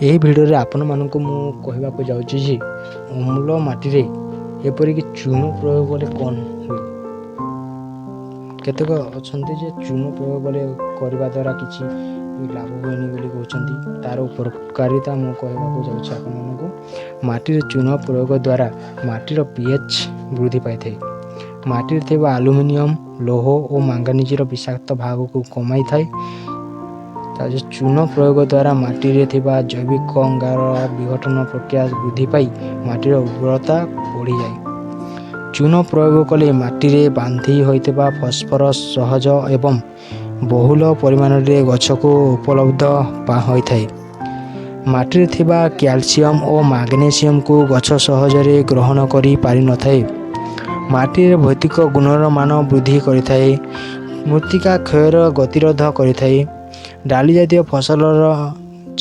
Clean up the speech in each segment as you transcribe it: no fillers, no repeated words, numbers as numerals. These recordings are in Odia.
ଏହି ଭିଡ଼ିଓରେ ଆପଣମାନଙ୍କୁ ମୁଁ କହିବାକୁ ଯାଉଛି ଯେ ଅମ୍ଳ ମାଟିରେ ଏପରିକି ଚୂନ ପ୍ରୟୋଗ କଲେ କ'ଣ ହୁଏ। କେତେକ ଅଛନ୍ତି ଯେ ଚୂନ ପ୍ରୟୋଗ କଲେ କରିବା ଦ୍ୱାରା କିଛି ଲାଭ ହୁଏନି ବୋଲି କହୁଛନ୍ତି। ତା'ର ଉପକାରିତା ମୁଁ କହିବାକୁ ଯାଉଛି ଆପଣମାନଙ୍କୁ। ମାଟିରେ ଚୂନ ପ୍ରୟୋଗ ଦ୍ୱାରା ମାଟିର ପିଏଚ୍ ବୃଦ୍ଧି ପାଇଥାଏ। ମାଟିରେ ଥିବା ଆଲୁମିନିୟମ, ଲୌହ ଓ ମାଙ୍ଗାନିଜର ବିଷାକ୍ତ ଭାଗକୁ କମାଇଥାଏ। ତା ଚୂନ ପ୍ରୟୋଗ ଦ୍ୱାରା ମାଟିରେ ଥିବା ଜୈବିକ ଅଙ୍ଗାର ବିଘଟନ ପ୍ରକ୍ରିୟା ବୃଦ୍ଧି ପାଇ ମାଟିର ଉର୍ବରତା ବଢ଼ିଯାଏ। ଚୂନ ପ୍ରୟୋଗ କଲେ ମାଟିରେ ବାନ୍ଧି ହୋଇଥିବା ଫସ୍ଫରସ୍ ସହଜ ଏବଂ ବହୁଳ ପରିମାଣରେ ଗଛକୁ ଉପଲବ୍ଧ ହୋଇଥାଏ। ମାଟିରେ ଥିବା କ୍ୟାଲସିୟମ ଓ ମାଗ୍ନେସିୟମକୁ ଗଛ ସହଜରେ ଗ୍ରହଣ କରି ପାରିନଥାଏ। ମାଟିରେ ଭୌତିକ ଗୁଣର ମାନ ବୃଦ୍ଧି କରିଥାଏ। ମୃତ୍ତିକା କ୍ଷୟର ଗତିରୋଧ କରିଥାଏ। ଡାଲି ଜାତୀୟ ଫସଲର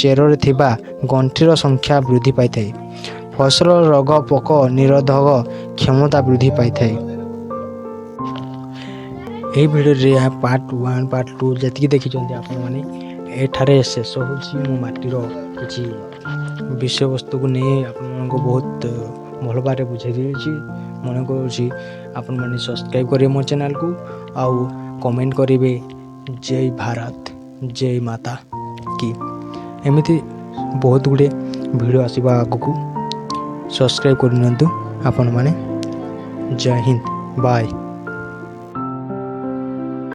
ଚେରରେ ଥିବା ଗଣ୍ଠିର ସଂଖ୍ୟା ବୃଦ୍ଧି ପାଇଥାଏ। ଫସଲର ରୋଗ ପୋକ ନିରୋଧକ କ୍ଷମତା ବୃଦ୍ଧି ପାଇଥାଏ। ଏହି ଭିଡ଼ିଓରେ ପାର୍ଟ 1, ପାର୍ଟ 2 ଯେତିକି ଦେଖିଛନ୍ତି ଆପଣମାନେ, ଏଠାରେ ଶେଷ ହେଉଛି। ମୁଁ ମାଟିର କିଛି ବିଷୟବସ୍ତୁକୁ ନେଇ ଆପଣମାନଙ୍କୁ ବହୁତ ଭଲ ଭାବରେ ବୁଝାଇ ଦେଇଛି। ମନେ କରୁଛି ଆପଣମାନେ ସବସ୍କ୍ରାଇବ୍ କରିବେ ମୋ ଚ୍ୟାନେଲକୁ ଆଉ କମେଣ୍ଟ କରିବେ ଜୟ ଭାରତ, ଜୟ ମାତା କି। ଏମିତି ବହୁତ ଗୁଡ଼ିଏ ଭିଡ଼ିଓ ଆସିବ ଆଗକୁ। ସବସ୍କ୍ରାଇବ୍ କରିନିଅନ୍ତୁ ଆପଣମାନେ। ଜୟ ହିନ୍ଦ, ବାଏ।